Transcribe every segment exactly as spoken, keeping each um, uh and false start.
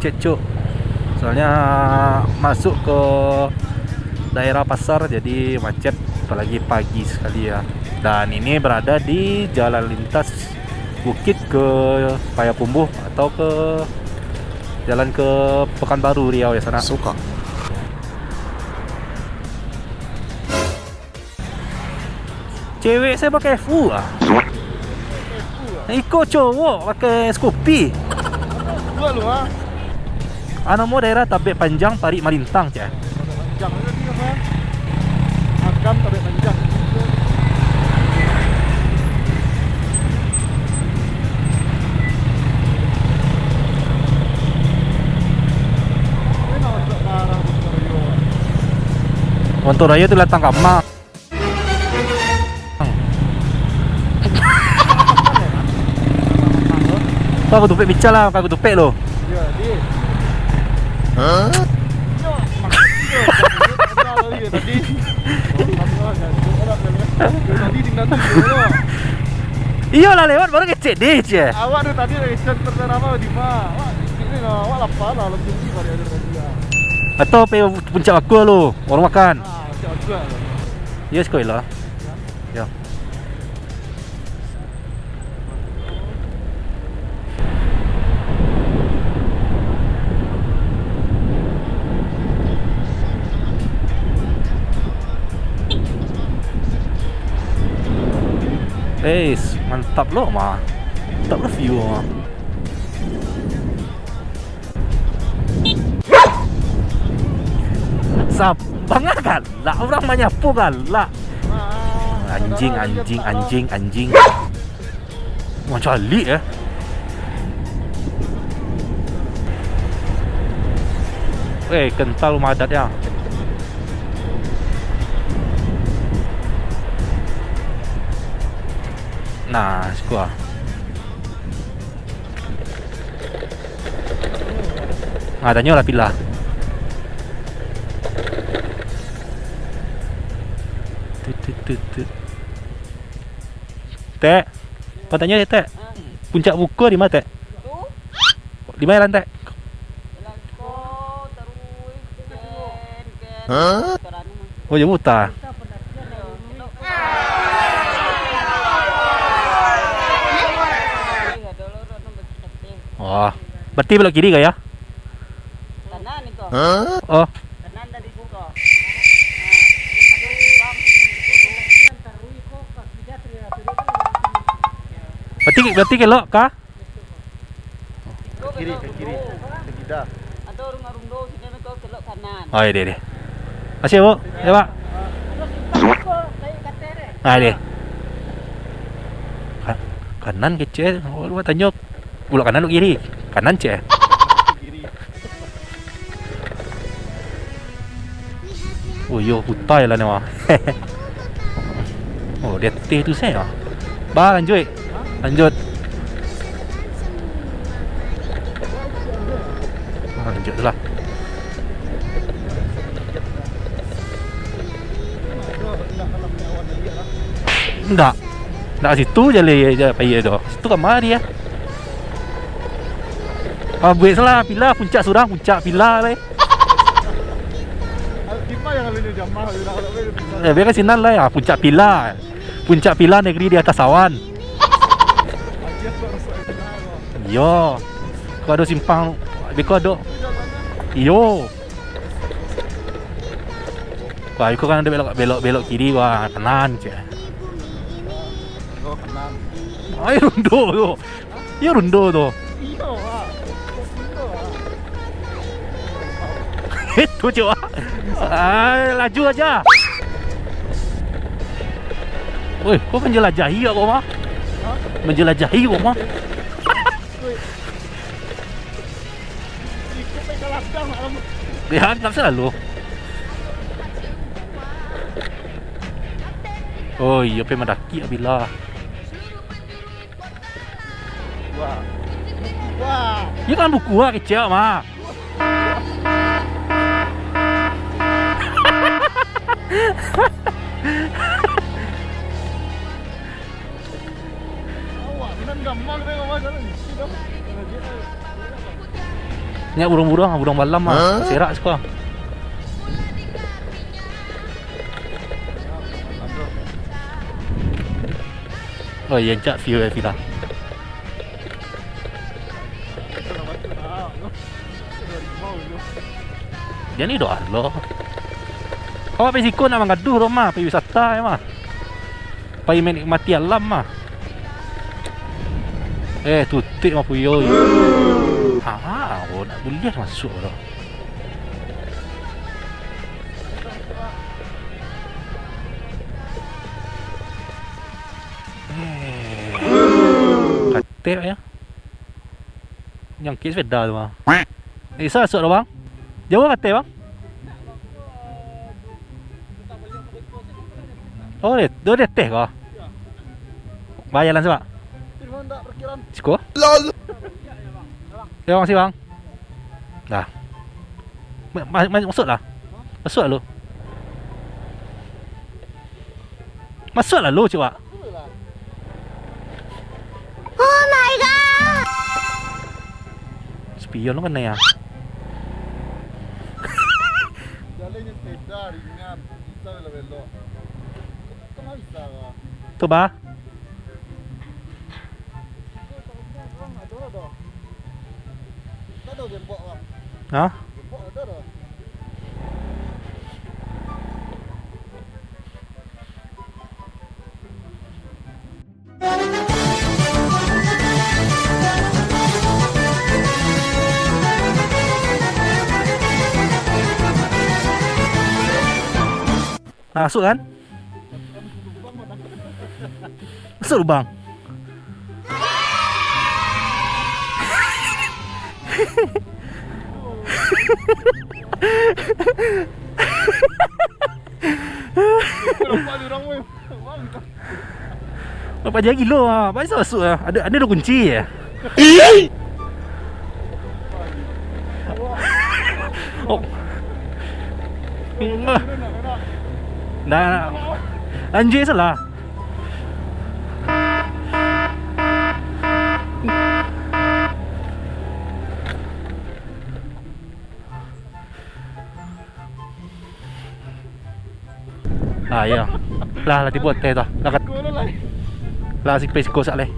Macet, cuk. Soalnya masuk ke daerah pasar, jadi macet, apalagi pagi sekali ya. Dan ini berada di jalan lintas Bukit ke Payakumbuh atau ke jalan ke Pekanbaru, Riau ya sana. Suka. Cewek saya pakai F U ah. Iko cowok pakai Scoopy. Dua lu ah. Anu mo daerah Tabek Panjang, Parik Malintang, ceh. Panjang tadi apa? Agam Tabek Panjang. Ini nak masuk ke arah Bontorayo. Bontorayo tu latang kamar. Kau aku tupek bica lah, kau aku tupek lo. Iya, di. Hah? Tadi. Tadi di mana? Iyo lah lewat, baru kecek deh, cie. Awak tu tadi dari center apa di mana? Awak ini lah, awak lapar lah, lebih ni pada ada tadi lah. Atau pe puncak bakua lo, warung makan. Ah, puncak bakua lo. Iyo, sekolah. Ya. Eis, mantap lo mah. Mantap lo view mah. Sabang ah galak, urang manyapo galak. Anjing, anjing, anjing, anjing. Macam alik eh. Eh, kental rumah adat ya. Nah, siko ah. Ah, tanyo lah Pila. Tut, tut, tut, tut. Tek, kau tanyo deh, Tek. Puncak bakua di ma, Tek? Di ma jalan, Tek? Hah? Oh, jauah muta. Oh, berarti belok kiri kah ya? Kanan iko. Hah? Oh. Kanan dari siko. Berarti, berarti kelok kah? Ke kiri, ke kiri. Ke kiri. Atau rumah rundo sini, kau kelok kanan. Oh, iya, iya. Makasih, Bu. Ya, Pak. Ah, iya. Ka-, kanan kecil. Oh, lu tanyo. Belok kanan, belok kiri. Kanan, cek. Oh, iyo, hutai lah ni mah. Oh, di ateh tu sajo. Bah, lanjuik. Lanjuik. Ah, lanjuik tu lah. Ndak. Ndak situ jaleh, jaleh pai tu. Situ kamari ah. Ah, buek salah, Pila, puncak surang, puncak Pila lai. Eh, biakan sinan lai. Ah, puncak Pila. Puncak Pila negeri di atas awan. Iyo. Kau ado simpang, beko ado. Iyo. Wah, iko kan ado belok, belok, belok kiri, wah, kanan, cek. Ai, rundo tu. Iyo, rundo tu. Itu, cek. Ah, laju aja. Woi, kau menjelajahi kau mah? Menjelajahi kau mah? Ya, kan selalu. Oh, iyo, pe madaki Pila. Wah. Wah. Iyo kan buku ah, kecek mah. Awak nan gamang deh, gamang jalan. Sudah. Banyak buruang-buruang, buruang malam ah. Hah? Serak suko. Oh iya, cak view ya, Vila. Jadi doa lo. Awak pai siko nak manggaduah doh mah, pai wisata ya mah. Pai menikmati alam mah. Eh, tutuik mah puyo. Ha, oh, nak buliah masuk doh. Eh, katek ya. Nyangkik sepeda tu mah. Eh, sa masuk doh, Bang. Jauah katek, Bang? Oh, di, oh, di ateh ko? Bayar langsung, Pak. Siko? Lol. Ya, makasih, Bang. Dah. Ma-, ma-, ma-, masuk lah. Masuk lah lu. Masuk lah lu, cik, Wak. Oh my God! Spion lu kena ya? Jalannya sepeda, ringan. Bisa belok-belok. Kena bisa lah. Tu, Bah. Hah? Masuk kan? Masuk lubang. Nampak dia orang, weh. Nampak dia gilo ah. Banyak masuk ah. Ada, ada dua kunci ya. Oh. Dah. Anjing salah. Ah, iya. Lah, lah tibo teh tu. Lah, kat-, lah, siko-siko sak leh.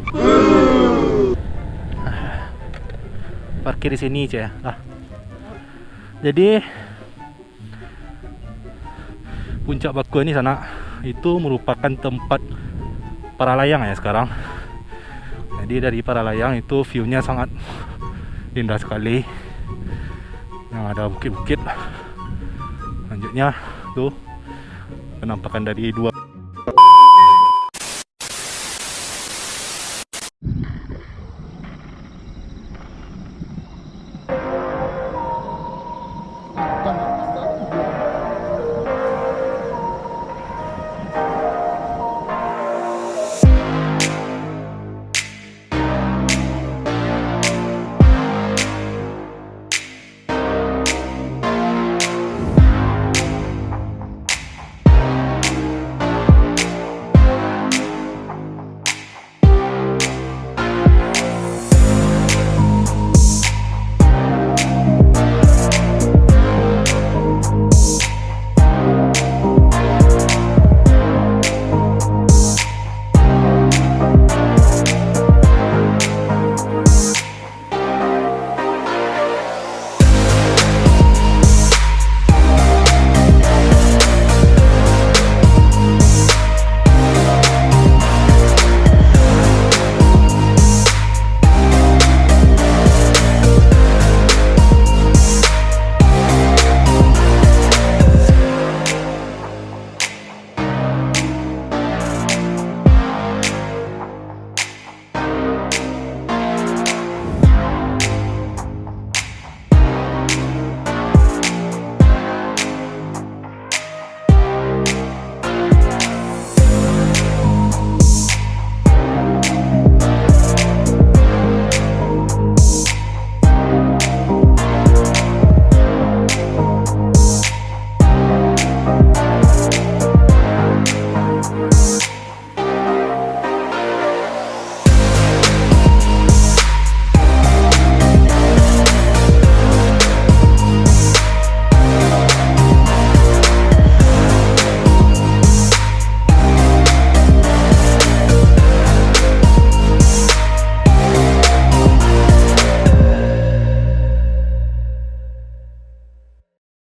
Parkir di sini, cek. Lah. Jadi, Puncak Bakua ni, sanak, itu merupakan tempat para layang ya sekarang. Jadi, dari para layang itu view-nya sangat indah sekali. Yang ada bukit-bukit. Selanjutnya tu penampakan dari dua